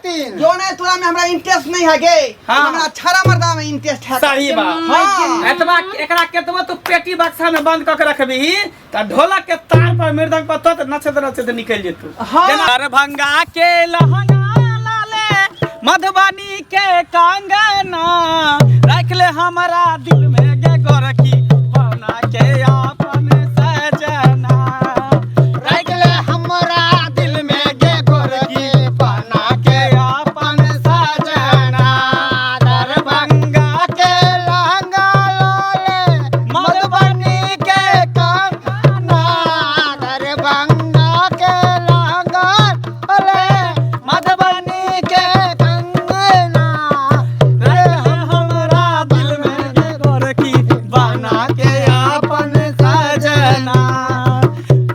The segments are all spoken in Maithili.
हेथिन। जोने तोरा में हमरा इंटरेस्ट नहीं है गे। हाँ। हमरा छाड़ा मर्दा में इंटरेस्ट है। सही बात। हाँ। एतबा एकरा केतबो तू पेटी बक्सा में बंद कऽ के रखबही त ढोलक के तार पर मृदंग पर तो नचैत नचैत निकलि जेतौ। हाँ। जेना दरभंगा के लहंगा लाले, मधुबनी के कंगना, राख ले हमरा दिल में गे गोरखी बना के अपन सजना। राख ले हमरा दिल में गे गोरखी बना के अपन सजना। दरभंगा के लहंगा लाले, मधुबनी के कंगना, दरभंगा के लहंगा लाले, मधुबनी के कंगना, रे हमरा दिल में गे गोरखी बना के अपन सजना।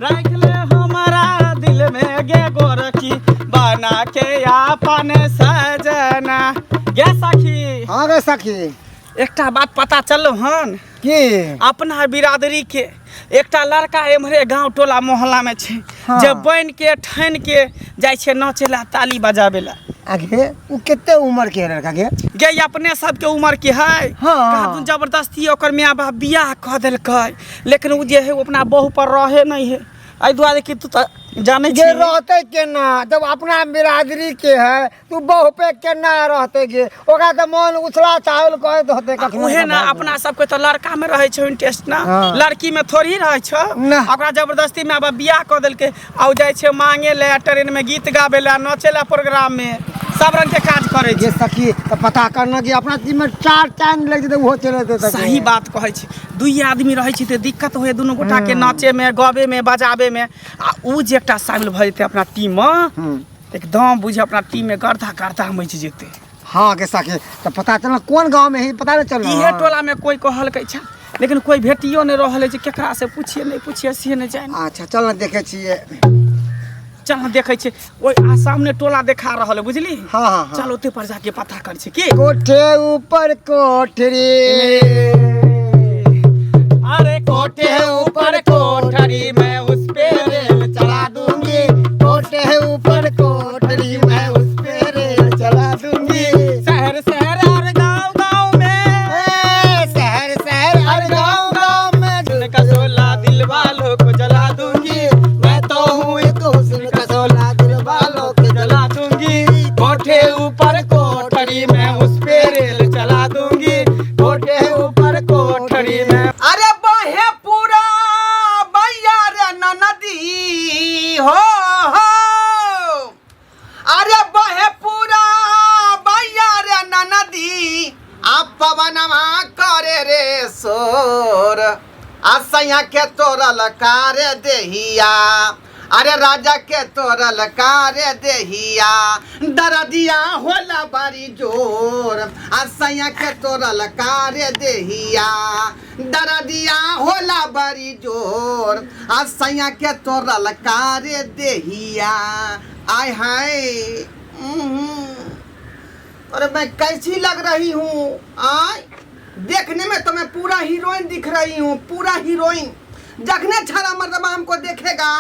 राख ले हमरा दिल में गे गोरखी बना के अपन सजना। गे सखी। हाँ गे सखी। एकटा बात पता चललो हन? की? अपना बिरादरी के एकटा लड़का एम्हरे गांव टोला मोहल्ला में छै। हाँ। जे बन के ठान के जाइ छै नाचे ला, ताली बजाबे ला। आगे उ कते उम्र के लड़का के? गे अपने सबके उम्र के है। हाँ। कहाँ जबरदस्ती ओकर माय बाप बियाह कऽ देलकै, लेकिन उ जे है ओ अपना बहू पर रहे नहीं है। एहि दुआरे कि तू तऽ जानै गे छी रहते केना जब अपना बिरादरी के है, तू बहू पे केना रहते गे? ओकरा तऽ मन उछला चावल कहैत होते कखनो। उहे ना, अपना सबके तऽ लड़का में रहै छै इंटरेस्ट ना। हाँ। लड़की में थोड़ी रहै छै। ना। ओकरा जबरदस्ती में आब बियाह कऽ देलकै आ ओ जाइ छै मांगे ले, ट्रेन में गीत गाबे ले, नचे ले, प्रोग्राम में सब रंग के काज करै गे छै। सखी तऽ पता करना कि अपना चीज में चार चांद लागि जेतै, ओहो चलि जेतै सखी। सही बात कहै छी। दुई आदमी रहै छै तऽ दिक्कत होइ दुनू गोटा के नाचे में, गबे में, बजाबे में। आ उ जे एकटा शामिल भऽ जेतै अपना टीम में, एकदम बुझे अपना टीम में गर्दा गर्दा मचि जेतै। हाँ गे सखी, तऽ पता चलल कोन गाँव में है? पता नहीं चलल। इहे टोला में कोई कहलकै छै, लेकिन कोई भेटियो नहीं रहल है जे केकरा से पूछिए नहीं पूछिए से नहीं जाने। अच्छा चल ना देखे छियै। चल ना देखै छियै, ओहि आ सामने टोला देखा रहल है, बुझली? हाँ, हाँ, हाँ। चल ओते पर जाके पता कर छी की। कोठे ऊपर कोठरी, अरे कोठे ऊपर कोठरी मैं उस पे रेल चला दूंगी, कोठे ऊपर कोठरी मैं उस पे रेल चला दूंगी। शहर शहर और गांव गांव में, ए, शहर शहर और गांव गांव में हुस्न का शोला दिल वालों को जला दूंगी। मैं तो हूँ एक हुस्न का शोला दिल वालों को जला दूंगी। कोठे ऊपर कोठरी मैं उस पे रेल चला दूंगी, कोठे ऊपर कोठरी में। अरे बहे पूरा बैया रे नदी हो हो, अरे बहे पूरा बैया रे नदी, आ पवनमा करे रे शोर, आ सैया के तोरल कारे देहिया, अरे राजा के तोरल कारे देहिया, दरदिया होला बड़ी जोर, आ सैया के तोरल कारे देहिया, दरदिया होला बड़ी जोर, आ सैया के तोरल कारे देहिया। आय हाय, अरे मैं कैसी लग रही हूँ? आय देखने में तो मैं पूरा हीरोइन दिख रही हूँ, पूरा हीरोइन। जखने छाड़ा मर्दबा हमको देखेगा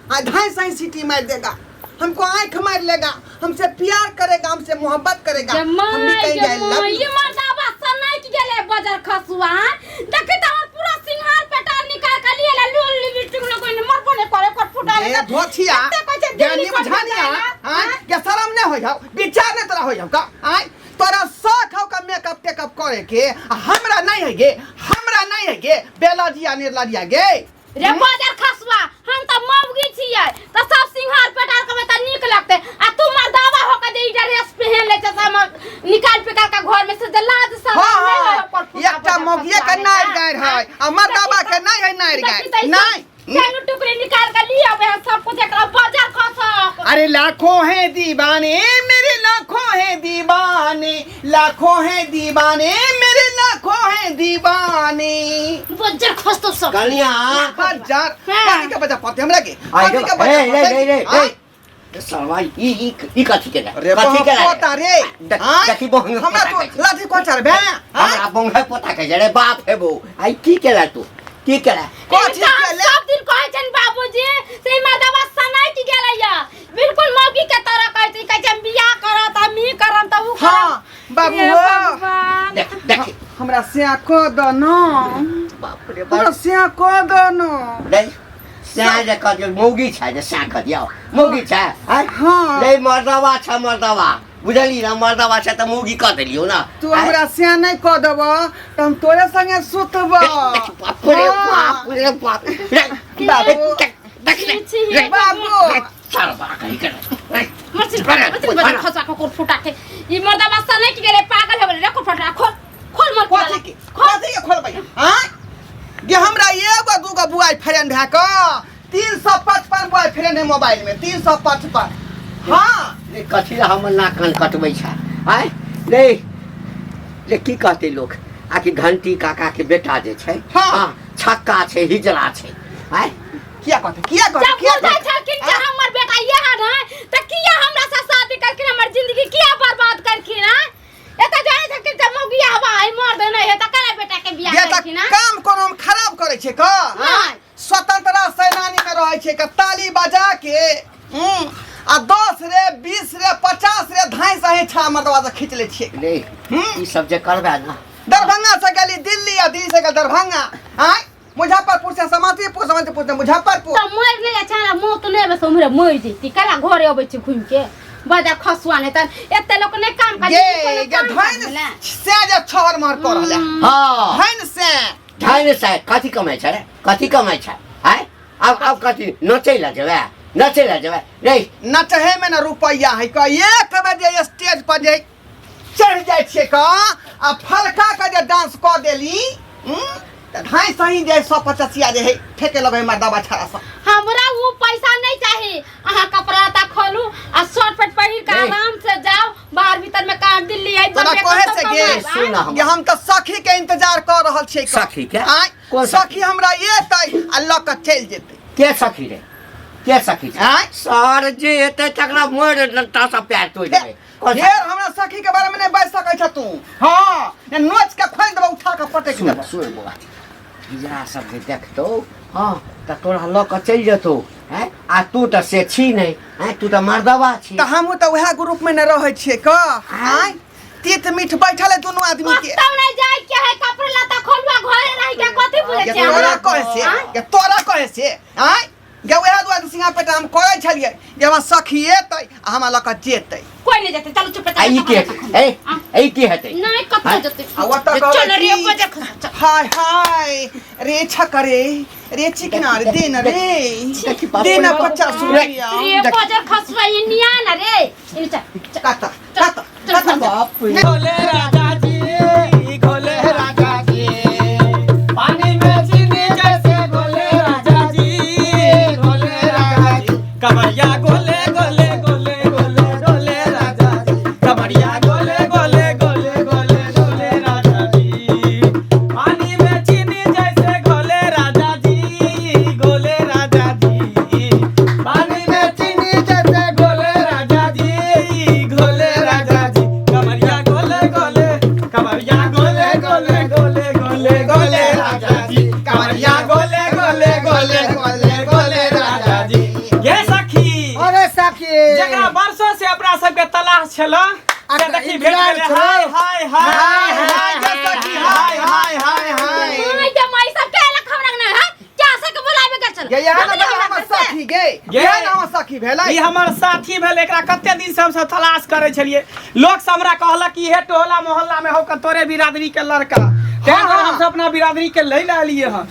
आ ढाई सही सीटी मार देगा, हमको आंख मार लेगा, हमसे प्यार करेगा, हमसे मोहब्बत करेगा। हम भी कहेंगे, I love you। ये मर्दाबा सनाइक गेले बजर खसुआ, देखी त हमर पूरा सिंहार पेटार निकाल के लिए ला लूल लिपस्टिक लगोने मरबो ने करे कर फुटा ए धोथिया, कते कहै छै ये दिल्ली पर निमझानिया, जाएला, आय, के शरम नहीं होय हौ, विचार नहीं तोरा होय हौ का? आय, तोरा शौक हौ का मेकअप टेकअप करे के, आ हमरा नहीं है गे, हमरा नहीं है गे, बेलजिया निर्लजिया गे। रे बजर खसुआ, हम त मौगी छियै त सब सिंहार पेटार करबै त नीक लगतै, आ तू मर्दावा हो के जे ई ड्रेस पहिन लै छै सब निकाल पिकाल के घर में से जे लाज शरम हाँ, नहि हाँ, होय ओकर फुटा एकटा बजर मौगिए के खसुआ नारि रे। गारि है, आ मर्दावा के नहीं है नारि देखी गारि। त ई सब नहीं। चारू टुकड़ी निकाल के लिया वे सब कुछ एकरा बाजार खसक। अरे लाखों हैं दीवाने मेरे, लाखों हैं दीवाने, लाखों हैं दीवाने मेरे, लाखों हैं दीवाने। बज्जर खस तो सब। कनिया। बज्जर। हाँ। पानी के बजा पते हमरा के। आई पानी के गे, बजा ए, रे, पते। रे, रे, हाँ? रे। सरवा, ई, ई, ई कथी के अरे कथी के पोता रे। हाँ? देखी बहन हमरा पोता तो कहै छै। लाठी कोन चढ़ बे? हाँ? हमरा बहन पोता कहै छै रे, बाप हेबो। आई की केला तू? की केला? कथी ई तऽ हम केला? सब दिन कहै छनि बाबूजी से मर्दबा सनाइक गेलैया, बिल्कुल मौगी के तरह कहै छै, कहै छै हम बियाह करत बाबू हे हो भगवान देख देख हमरा सिया कऽ दऽ न बाप रे हमरा बाप सिया कऽ दऽ न नहीं सैं जे कह दियौ मौगी छै जे सैं कह दियौ मौगी छै आँय? हाँ। नहीं मर्दवा छै मर्दवा बुझली ना मर्दवा छै तऽ मौगी कह देलियौ ना तू हमरा सिया नहि कऽ देबह तऽ हम तोरे संगे सुतबह देख, बाप रे हाँ। बाप रे बाप रे बाबू। देख, देख छी, छी, रे, बाबू चल बा कहीं कर रे, मर्सी अरे, मर्सी बजर खसवा को फुटा के ई मर्दवा से नहीं कि गेले पागल हो गेले रे फटा खोल खोल मर कथी के कथी के खोलबै आँय गे हमरा एगो दूगो बॉय फ्रेंड है क 355 बॉय फ्रेंड है मोबाइल में 355 हाँ रे, कथी ला हमर नाक कान कटबै छै आँय रे रे की कहतै लोक आकि घंटी काका के बेटा जे छै हाँ। छक्का छै हिजड़ा छै आँय किया कहते किया कहते जब किया बुझै कहते छलखिन कि हमर बेटा इएह है तऽ किया हमरा से शादी करखिन हमर जिंदगी किया बर्बाद करखिन हैं एतऽ जानै छलखिन जे मौगिया हवा है मर्द नहि है तऽ केना बेटा के बियाह ये तऽ करखिन हैं काम कोनो हम खराब करै छै क नहि। स्वतंत्रता सेनानी में रहै छै क ताली बजा के आ 10 रे 20 रे 50 रे धाई सही छा मर्दवा से खींच लै छियै रे हम्म। ई सब जे करबै ना दरभंगा से गेली दिल्ली आ दिल्ली से गेल दरभंगा आय मुजफ्फरपुर से समस्तीपुर समस्तीपुर से मुजफ्फरपुर तऽ मरि नहि जाइ छै हमरा मौत नहि अबै से उम्हरे मरि जैती केना घरे अबै छै घुमि के बजा खसुआ नहि तऽ एते लोक नहि काम काज गे कोनो गे काम काज धइन भेलै? से जे छहर महर कर रहले हाँ धइन से धइन से कथी कमाइ छै रे कथी कमाइ छै आँय आब आब कथी नचै लए जेबै नचै लए जेबै रे नचहे में न रुपैया है क एक बजे स्टेज पर जे चढ़ जाइ छियै क आ फलका के जे डांस कऽ देली तऽ धाँइ सही जे सौ पचसिया जे है फेके लगै मर्दाबा छड़ा सब हमरा वो पैसा नहीं चाही अहाँ कपड़ा लत्ता खोलू आ शर्ट पैंट पहिर के नहीं। आराम से जाओ बाहर भीतर में काम दिल्ली आई तोरा बम्बे कहे कतौ से गे कमाएब, सुन आँय? हम कि हम तऽ सखी के इंतजार कऽ रहल छियै क। सखी के? आँय कोन सखी हमरा एतै आ लऽ कऽ चलि जेतै के सखी रे के सखी छै? आँय? सर जे एतै तकरा मोड़ डंटा से पैर तोड़ि देबै कोन फेर हमरा सखी के बारे में नहीं बाजि सकै छ तू हाँ ने नोच के खोलि देबौ उठा के पटकि सुन देबौ सुन बौआ हिजड़ा सब जे देखतौ हँ तऽ तोरा लऽ कऽ चलि जेतौ हैं आ तू तऽ से छी नहि हैं तू तऽ मर्दवा छी तऽ हमहूँ तऽ उएह ग्रुप में ने रहै छियै क आँय तीत मीठ बैठल है दुनू आदमी के कतौ नहीं जाए के है कपड़ा लत्ता खोलुआ घरे रह के कथी बुझै गे छियै तोरा अहाँ? कहे से आँय? गे तोरा कहे से आँय गे उएह दुआरे सिंगा पेटा हम करै छलियै जे हमरा सखी एतै आ हमरा लऽ कऽ जेतै कोई नहीं जेतै चलू चुप आ ई के ए ई की हेतै नहीं कतौ आँय? जेतै आ ओतऽ कहबै चल रे की? बजे चल। हाय हाय रे छकरे रे चिकना रे दे न रे देखी बाप दे न रे बाप। 50 रुपया रे बजर खसुआ ई निया न रे इने चल चल। कत कत कत बाप रे घोले राजा जी घोले राजा जी पानी में चीनी जैसे घोले राजा जी घोले राजा जी कमरिया गोले गोले गोले गोले गोले राजा जी कमरिया गोले गोले गोले गोले गोले राजा जी पानी में चीनी जैसे घोले राजा जी घोले राजा जी पानी में चीनी जैसे घोले राजा जी घोले राजा जी कमरिया गोले गोले कमरिया गोले गोले गोले गोले गोले राजा जी कमरिया गोले गोले गोले गोले गोले राजा जी ये सखी अरे सखी जकरा वर्षों से अपना सबके तलाश छल से देखी भेट इंतजार गेलै। छलै। हाय हाय हाय हाय हाय सखी हाय हाय हाय हाय my के माई सब के लख हमरा ना है क्या से के बुलाबे के चल गे यहाँ ना हमर सखी गे गे। यहाँ ना हमर सखी भेलै ई हमर साथी भेल एकरा कते दिन से हमसब तलाश करै छलियै लोक सब हमरा कहलक कि हे टोला मोहल्ला में हो के तोरे बिरादरी के लड़का तें दुआरे हमसब अपना बिरादरी के लै लए एलियै हन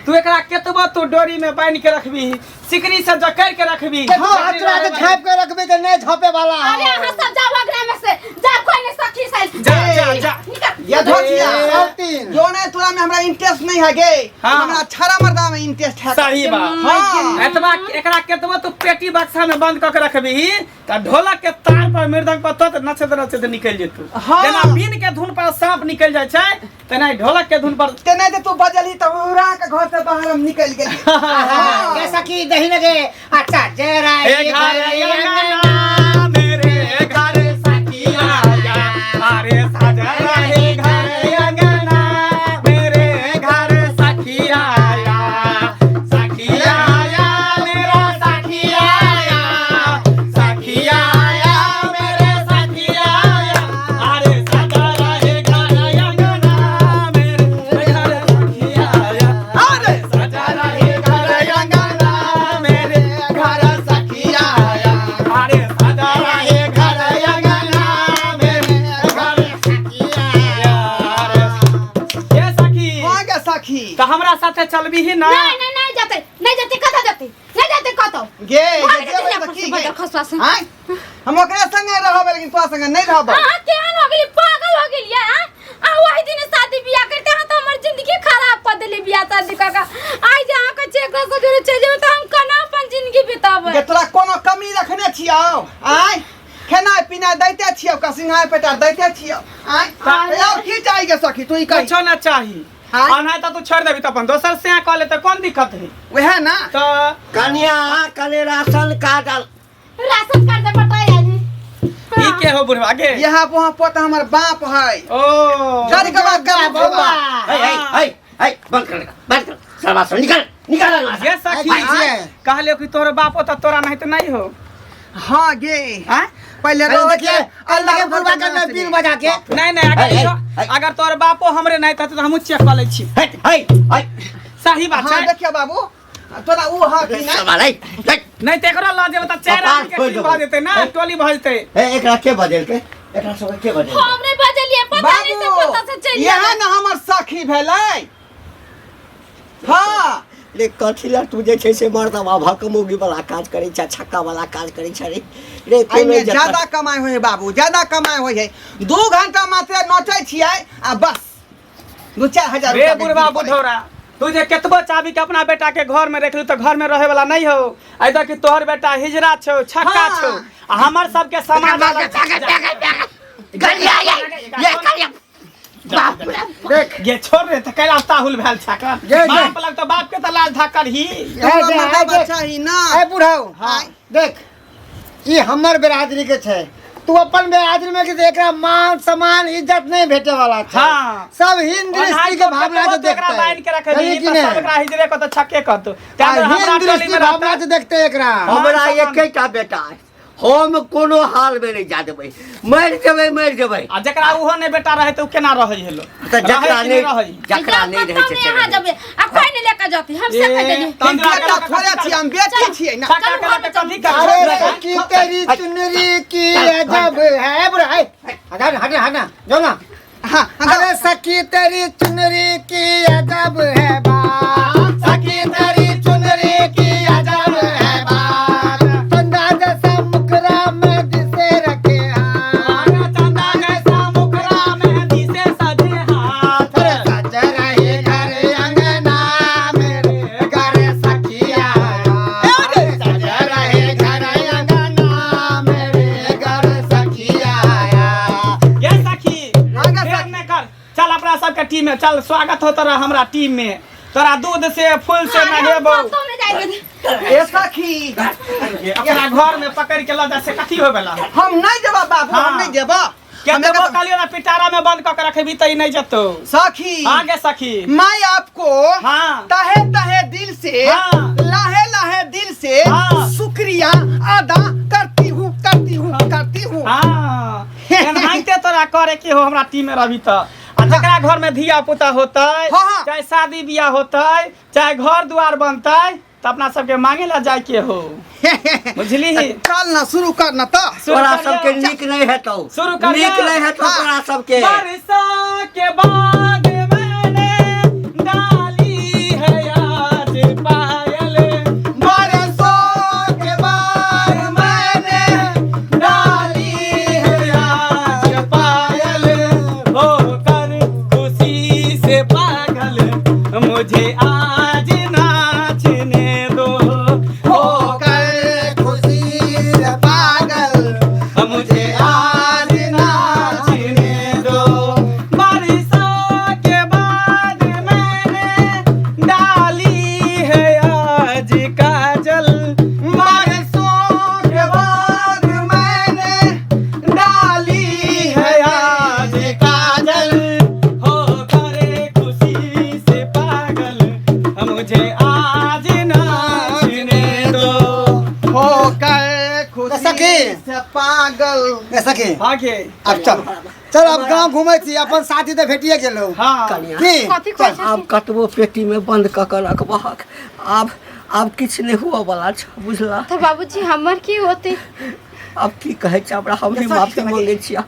तू एकरा केतबो तू डोरी में बान्हि के रखबी सिकरी से जकड़ के रखबी हाँ तोरा के झाँप के रखबे तऽ नहीं झाँपे वाला अरे अहाँ सब जाओ अगरा में से जा कोई नहीं सखी से जा जा जा निकल ये धोतिया सौतीन। जो नहीं तोरा में हमरा इंटरेस्ट नहीं है गे हाँ। हमरा छड़ा मर्दा में इंटरेस्ट है सही बात हाँ। एतबा एकरा केतबो तू पेटी बक्सा में बंद कऽ के रखबी तऽ ढोलक के तार पर मृदंग पर तोत नचैत नचैत निकलि जेतौ हाँ। जेना बीन के धुन पर सांप निकलि जाइ छै तेना ई ढोलक के धुन पर ते नहीं तो तू बजली तो उड़ा के घर से बाहर हम निकल गेली हाँ, गे सखी दही लगे अच्छा जय राय ए घर अंगना मेरे घर सखी आया अरे साजा रहे घर अंगना मेरे घर सखी आया सखी आया मेरा सखी आया सखी आया मेरे सखी आया अरे साजा तऽ हमरा साथे चलबी ही ना। नहीं नहीं, नहीं जाते, नहीं जाते, कतौ जाते नहीं, जाते कतौ। गे भाग गे जेतै जेबै यहाँ तऽ की पर से गे? बदर खसुआ से। आँय, हम ओकरे संगे रहबै लेकिन तोरा संगे नहीं रहबै। अहाँ केहन हो गेली, पागल हो गेलियै? आँ आ वही दिन शादी बियाह करते अहाँ तऽ हमर जिंदगी खराब कऽ देली बियाह शादी कऽ कऽ। आइ जे अहाँ कहै छियै एकरा से जोरे चलि जेबै तऽ हम केना अपन जिंदगी बिताबै? गे तोरा कोनो कमी रखने छियौ? आँय, खेनाइ पिनाइ दैते छियौ का सिंघार पेटार दैते छियौ? आँय, और की चाही गे सखी, तू ई कह। कुछो ना चाही। हाँ? आ नहीं तो तू छोड़ देबी तऽ अपन दोसर से कऽ ले तऽ कोन दिक्कत है? वएह ना। तऽ कनिया कने राशन कार्ड राशन कार्ड दे बटाई आई। ई के हो बुढ़वा के? यहाँ वहाँ पोता हमर बाप है। ओ गाड़ी के बात कर बौआ। है है है है, बंद कर, बंद कर सरवा से, निकल निकल अंगना से। गे सखी, आइ कहलियो कि तोहर बाप तऽ तोरा नहीं तऽ नहीं हो। हाँ गे। आँय? पहले अरे रहो देखिए, के अल्लाह के बुढ़वा के मैं बिन बजा के। नहीं नहीं, अगर है, है। अगर तोहर बापो हमरे नहीं तऽ हमहूँ चेक कऽ लै छी। है है है। सही बात हाँ छै। देखियो बाबू, तोरा ऊ ह कि नहीं? सरवा नहीं नहीं। नहीं तऽ एकरो लऽ जेबै तऽ चारि कपार आदमी के फोड़ि टीम देबौ। भऽ जेतै ना, टोली भऽ जेतै। ए एकरा के बजेलकै? एकरा सब के बजेलकै? हम नहीं बजलियै, पता नहीं से बाबू कतऽ से चलि यहाँ गेलै। न हमर सखी भेलै। हाँ रे कथी ला तू जे छै से मर्दवा भकमौगी वाला काज करै छै, छक्का वाला काज करै छै रे? रे कोनो एहिमे इज्जत ज्यादा कमाइ होइ है बाबू, ज्यादा कमाइ होइ है। 2 घंटा मात्र नोचै छियै आ बस 2-4 हजार रे रुपया के बुढ़वा बिल पड़ै। बुढ़ौरा, तू जे केतबो चाबी के अपना बेटा के घर में रखलू तऽ घर में रहे वाला नहीं हो। आइ देख कि तोहर बेटा हिजड़ा छौ, छक्का हाँ। छौ, आ हमर सबके समाज अलग छौ। गलिया ये ये करिया बाप रे। देख गे छोड़ रे, तऽ कैला ताहुल भेल छका? गे, गे। बाप लग तऽ बाप के तऽ लाज धाकर ही। ए, तोरा दे, मर्दा ए, देख। बच्चा ही ना। ए बुढ़ाऊ, हाँ। देख ई हमर बिरादरी के छै, तू अपन बिरादरी में के एकरा मान सम्मान इज्जत नहीं भेटे वाला छै। हाँ। सब हीन दृष्टि के भावना से एकरा देखते बांध के रखे है दी कि तऽ नहीं? सब एकरा हिजरे कहतो, छक्के कहतो। आ तैं दुआरे हीन हमरा टोली दृष्टि में भावना रहतै। से देखते एकरा। हमरा मान सम्मान। एकेटा बेटा है, हम कोनो हाल में नहीं जा देबै, मरि जेबै मरि जेबै। आ जकरा उहो नहि बेटा रहै तऽ उ केना रहै हेलो? तऽ जकरा रहै कि नहि रहै? जकरा नहीं रहै छै कतौ से नहि अहाँ रहै। जेबै, आ कोइ नहीं लेके जतै, हम से कहि देलियै। हम बेटा थोड़े छियै, हम बेटी छियै ना। छक्का के लऽ के कथी करबै? अरे सखी तेरी चुनरी की अजब है। बुढ़ा है, हटा हटा हटा जो ना। हाँ, हाँ, अरे सखी तेरी चुनरी की अजब है बात, सखी तेरी चुनरी की अजब है बात, चंदा जैसा मुखरा मेहंदी से रखे हाथ, चंदा जैसा मुखरा मेहंदी से सजे हाथ, अरे सज रहे घर अंगना मेरे घर सखिया, अरे सज रहे घर अंगना मेरे घर सखिया। गे सखी, हाँ गे देर सखी। नहि कर, चल अपना सबके टीम में चल, स्वागत हो तोरा हमरा टीम में। तोरा दूध से फूल से अरे हम नहेबौ। कतौ नहि जाइबै। ए सखी, अपना घर में पकड़ के लऽ जा से कथी होय वाला? हम नहीं जेबा बाबू, हम हाँ। नहीं जेबा। के हम देबो एकर- कहलियो ना, पिटारा में बंद कऽ के रखेबी तऽ ई नहीं जेतौ। सखी, हाँ गे सखी, मैं आपको हाँ। तहे तहे दिल से, हाँ। लाहे लाहे दिल से हाँ। शुक्रिया अदा करती हूँ, करती हूँ, करती हूँ। हाँ, एनाहिते तोरा करे के हो हमरा टीम में रहबी तऽ। आ जकरा घर में धिया पुता होतै, हाँ, हाँ। चाहे शादी बियाह होतै, चाहे घर दुआर बनतै, तऽ अपना सबके मांगे ला जाय के हो, बुझली? चल ना शुरू कर ना तऽ। शुरू तोरा करियौ। सबके नीक नहीं हेतौ, शुरू करियौ। नीक नहीं हेतौ हाँ। तोरा सबके। बरसा के बाद मैंने डाली है आज पायल, बरसों के बाद मैंने डाली है आज पायल, होकर खुशी से पागल मुझे आज नाचने दो, होकर खुशी से पागल मुझे आज नाचने दो। बरसा के बाद मैंने डाली है आज काजल, बरसों के बाद मैंने डाली है आज काजल, होकर खुशी से पागल मुझे आज नाचने दो। होकर खुशी सखी। से पागल। ए सखी, आगे अब चल चल, अब गांव घूमै छी, अपन साथी तऽ भेटिए गेलौ। हाँ। कनिया, की कथी कहै चल। आब कतबो पेटी में बंद कऽ के रखबहक, आब आब किछु नहि हुअ वाला छ, बुझला? तऽ बाबूजी हमर की होतै? आब की कहै छै, हमरा हमही सखी, माफी सखी। मांगै छियै।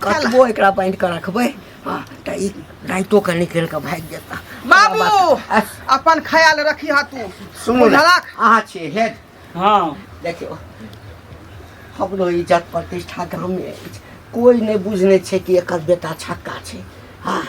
कतबो एकरा बान्हि कऽ रखबै, हँ, तऽ ई राइतो के निकलि कऽ भागि जेता। बाबू आ, अपन ख्याल रखी हा तू। सुनू ने, बुझलक? अहाँ छियै हेड। हाँ। देखियौ, हमरो इज्जत प्रतिष्ठा गाममे अछि। कोइ नहि बुझने छै कि एकर बेटा छक्का छै। हँ,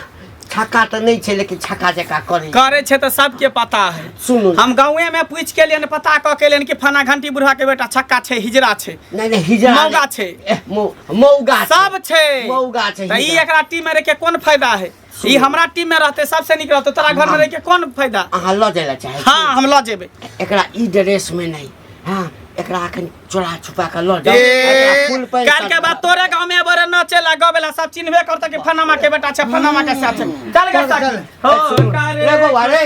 छक्का तऽ नहि छै, लेकिन छक्का जकाँ करै करे छै तऽ सबके पता है। सुनू, हम गाँवे में पूछ के लिए पता कऽ के लिए कि फना घंटी बुढ़ा के बेटा छक्का छै, हिजरा छै। नहि नहि, हिजड़ा नहि। मौगा छै। एह, मौगा छै। सब छै। मौगा छै। तऽ ई हिजड़ा। एकरा टीम में रह के कोन फायदा है? सुनू। ई हमरा टीम में रहते सबसे नीक रहते। तोरा घर में रह के कोन फायदा? अहाँ लऽ जाय लए चाहै छी? हाँ, हम लऽ जेबै। एकरा ई ड्रेस में नहीं, हाँ, एकरा अखन चोरा छुपा के लऽ जाओ। ए, एकरा फुल पैंट काल के बाद तोरे गांव में बरे नचेला गवेला सब चिन्हबे करता कि फनामा के बेटा छै, फनामा के साथ छै। चल गे सखी। हो सुनू, करे रे बौआ रे।